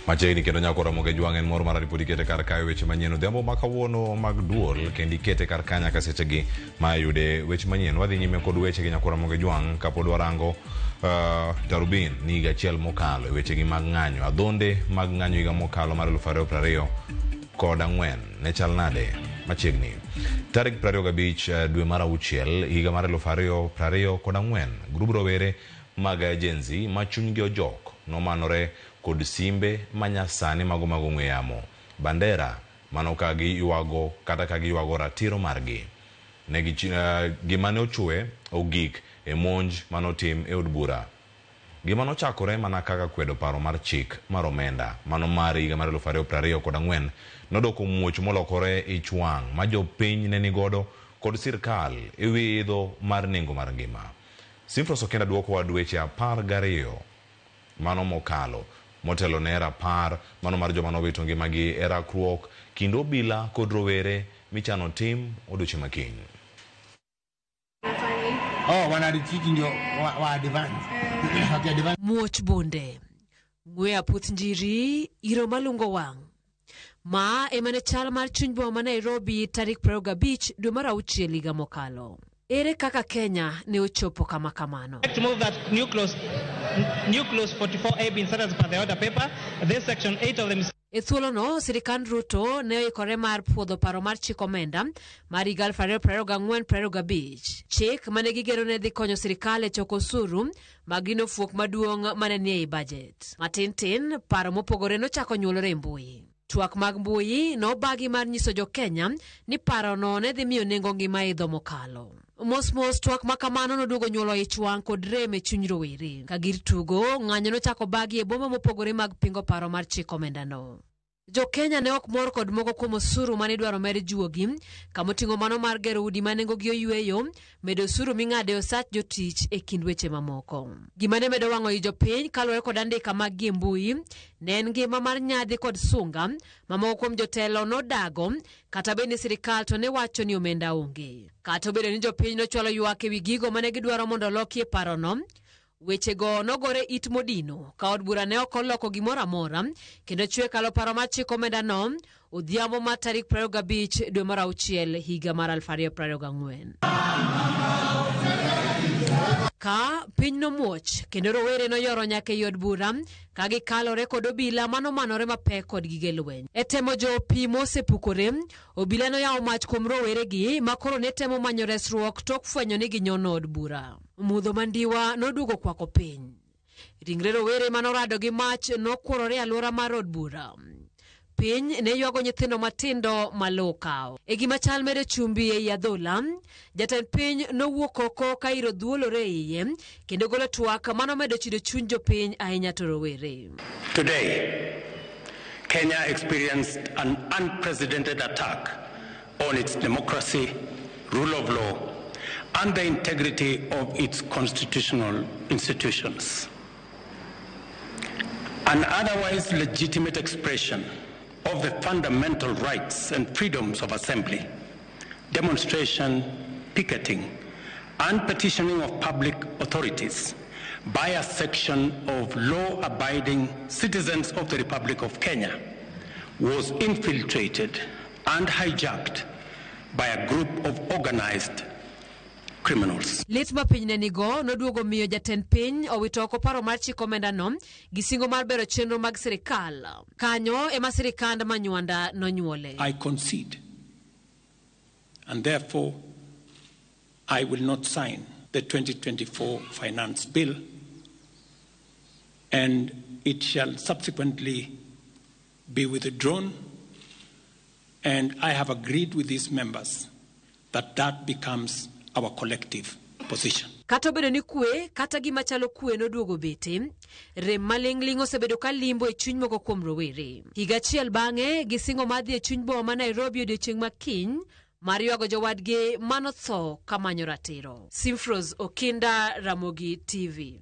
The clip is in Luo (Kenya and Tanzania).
Machiegni kendo nyako Ramogi Jwang' en mor mar ripodi kete kar kae weche manyien odhiambo ma kawuono mag duol kendo ikete kar ka nyaka sechegi ma yude weche manyien. Wadhi nyime kod weche gi nyako Ramogi Jwang' kapod warango Darubin ni higa achiel mokalo e wechegi mag ng'anyo. Adhonde mag ng'anyo higa mokalo mar 2024 ne chal nade machiegni. Tarik 25 dwe mar auchiel higa mar 2024 grub rowere mag Gen Z ma chunygi ojok nomanore kod simbe manyasani mago mag ong'we yamo, bandera mano ka giywago kata ka giywago ratiro margi. Ne gi, gima ne ochwe ogik e monj manotim e od bura. Gima nochakore mana kaka kwedo paro mar chik mar omenda mano mar higa mar 2024 nodoko muoch molokore ich wang' ma jopiny ne nigodo kod sirkal e wi idho mar nengo mar ngima. Simfros Okenda duokowa dweche 12 mano mokalo motelo ne rapar mano mar joma nowito ngimagi e rakruok kind obila kod rowere michano tim odiochieng' ma kiny. Oh, wana retreat ndio wa advance. Waki advance. Muoch bunde, ng'we aputh njiri, iro malungo wang'. Ma ema ne chal mar chuny boma ma Nairobi tarik 25 dwe mar auchiel higa mokalo. Ere kaka Kenya ne ochopo kama kamano? To move that new clause 44A be inserted as per the order paper. This section 8 of the E thuolono, sirikand Ruto ne oikore mar puodho paro mar chik omenda mar higa 2024-2025. Chik mane gigero ne dhi konyo sirikal e choko osuru mag gino fuok maduong' mane nie ei bajet. Matin tin, paro mopogore nochako nyuolore e mbui. Twak mag mbui nobagi mar nyiso jo-Kenya ni parono ne dhi miyo nengo ngima idho mokalo. Mos mos twak ma kamano noduogo nyuolo ich wang' kod rem e chuny rowere. Ka gir tugo, ng'anyo nochako bagi e boma mopogore mag pingo paro mar chik omendano. Jo-Kenya ne ok mor kod moko kuom osuru mane idwaro med juogi, kamoting'o mano mar gero udi ma nengogi oyweyo, medo osuru ming'ado e osach jotich e kind weche mamoko. Gima ne medo wang'o i jopiny kaluwore kod andika maggi e mbui, ne en ngima mar nyadhi kod sunga ma moko kuom jotelo nodago kata bed ni sirikal to ne wacho ni omenda onge. Kata obedo ni jopiny nochwalo ywak e wi gigo mane gidwaro mondo olokie parono, wechego nogore it modino ka od bura ne ok oloko gimoro amora kendo chwe kalo paro mar chik omendano odhiambo mar tarik 25 dwe mar auchiel higa mar 2024. Ka piny nomuoch kendo rowere noyoro nyaka ei od bura ka gikalore kod obila manomanore mapek kod gige lweny. E temo jo pi mosepukore, obila noyawo mach kuom roweregi ma koro ne temo manyo resruok tok fwenyo ni ginyono od bura. Mudho mandiwa noduogo kwako piny. Ringre rowere manorado gi mach nokuorore e alwora mar od bura. Piny ne ywago nyithindo matindo ma lowo okawo. E gima chal medo chumbi ei adhola, jatend piny nowuok oko ka iro dhuolore e iye kendo golo twak manomedo chido chuny jopiny ahinya to rowere. Today, Kenya experienced an unprecedented attack on its democracy, rule of law, and the integrity of its constitutional institutions. An otherwise legitimate expression of the fundamental rights and freedoms of assembly, demonstration, picketing, and petitioning of public authorities by a section of law-abiding citizens of the Republic of Kenya was infiltrated and hijacked by a group of organized criminals. Lit ma piny ne nigo noduogo miyo jatend piny owito oko paro mar chik omendano gi singo mar bero chenro mag sirikal. Kanyo ema sirikand Manywanda nonyuole. I concede, and therefore I will not sign the 2024 Finance Bill, and it shall subsequently be withdrawn, and I have agreed with these members that that becomes our collective position. Kata obedo ni kwe kata gima chalo kwe noduogo bete, rem maling'ling' osebedo ka limbo e chuny moko kuom rowere. Higa achiel bang'e, gisingo mar dhi e chuny boma ma Nairobi odiochieng' ma kiny mar ywago jowadgi manotho kamanyo ratiro. Simfros Okinda, Ramogi TV.